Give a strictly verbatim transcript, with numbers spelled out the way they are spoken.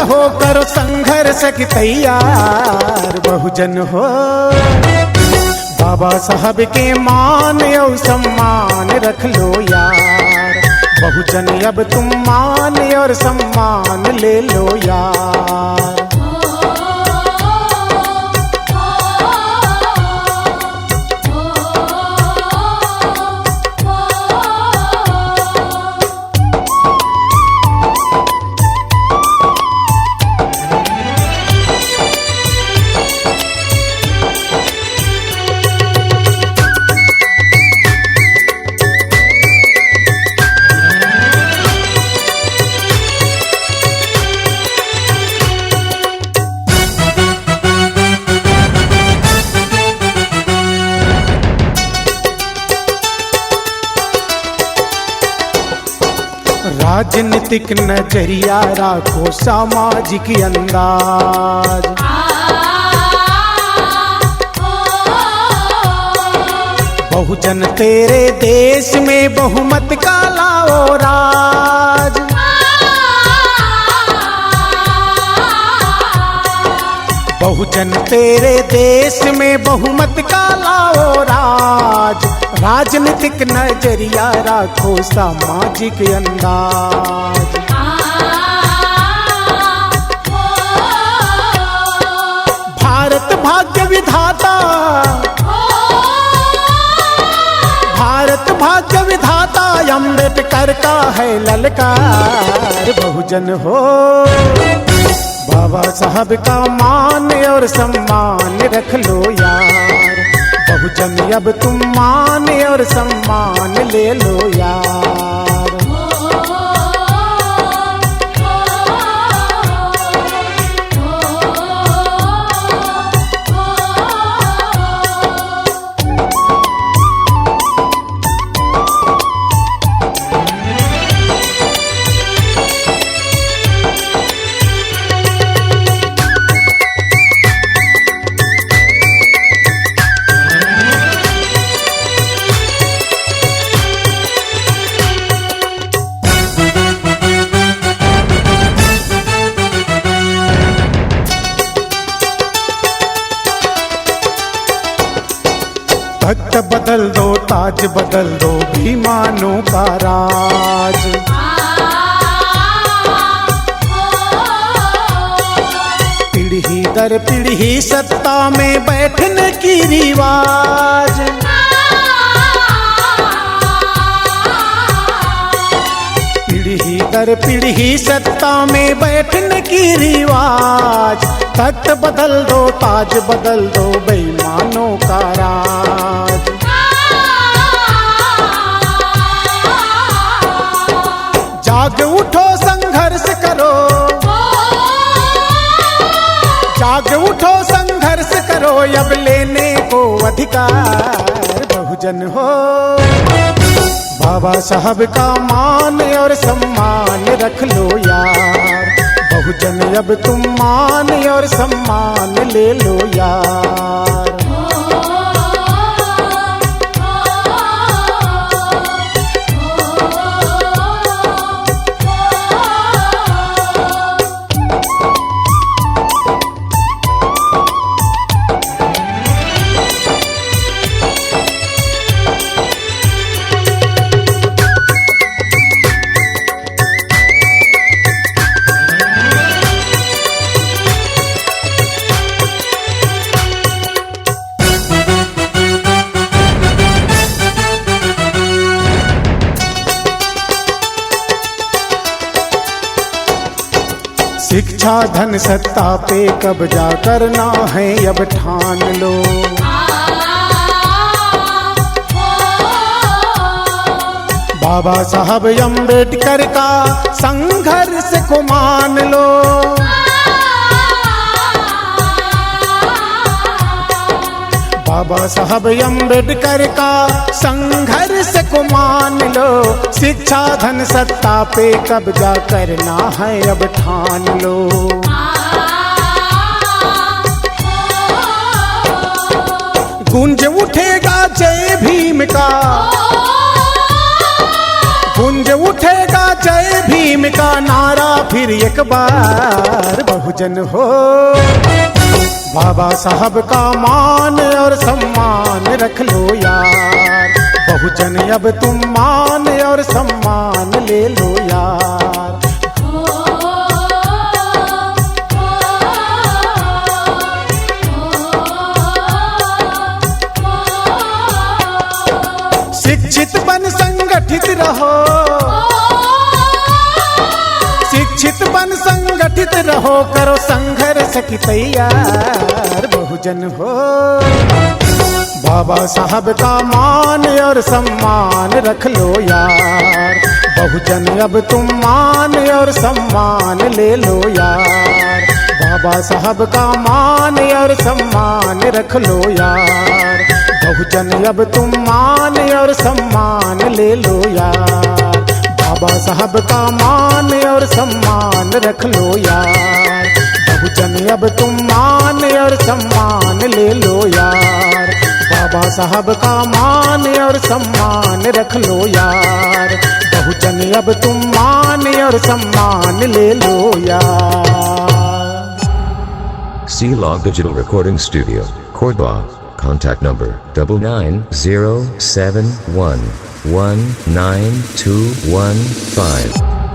हो करो संघर्ष की तैयार बहुजन हो। बाबा साहब के मान और सम्मान रख लो यार बहुजन, अब तुम मान और सम्मान ले लो यार। राजनीतिक नजरिया राखो, सामाजिक अंदाज। बहुजन तेरे देश में बहुमत का लाओ राज। बहुजन तेरे देश में बहुमत का लाओ राज। राजनीतिक नजरिया राखो, सामाजिक अंदाज। भारत भाग्य विधाता, भारत भाग्य विधाता, अम्बेडकर का है ललकार बहुजन हो। बाबा साहब का मान और सम्मान रख लो यार बहुजन, अब तुम मान और सम्मान ले लो यार। तख्त बदल दो, ताज बदल दो, बेईमानों का राज। पीढ़ी दर पीढ़ी सत्ता में बैठने की रिवाज। पीढ़ी दर पीढ़ी सत्ता में बैठने की रिवाज। तख्त बदल दो, ताज बदल दो, बेईमानों का राज। जाग उठो, संघर्ष करो, जाग उठो, संघर्ष करो, अब लेने को अधिकार बहुजन हो। बाबा साहब का मान और सम्मान रख लो यार बहुजन, अब तुम मान और सम्मान ले लो यार। शिक्षा धन सत्ता पे कब्जा करना है, अब ठान लो। बाबा साहब अम्बेडकर का संघर्ष को मान लो। बाबा साहब अम्बेडकर का संघर्ष को मान लो, शिक्षा धन सत्ता पे कब्जा करना है, अब ठान लो। गूंज उठेगा जय भीम का, गूंज उठेगा जय भीम का नारा फिर एक बार, बहुजन हो। बाबा साहब का मान और सम्मान रख लो यार, बहुजन अब तुम मान और सम्मान ले लो यार। शिक्षित बन संगठित रहो, शिक्षित बन संगठित रहो, करो संघर्ष की तैयार, बहुजन हो। बाबा साहब का मान और सम्मान रख लो यार, बहुजन अब तुम मान और सम्मान ले लो यार। बाबा साहब का मान और सम्मान रख लो यार, बहुजन अब तुम मान और सम्मान ले लो यार। बाबा साहब का मान और सम्मान रख लो यार, बहुजन अब तुम मान और सम्मान ले लो यार। बाबा साहब का मान और सम्मान रख लो यार, बहुजन अब तुम मान और सम्मान ले लो यार। C Log Digital Recording Studio, Cordoba. Contact number double nine zero seven one one nine two one five.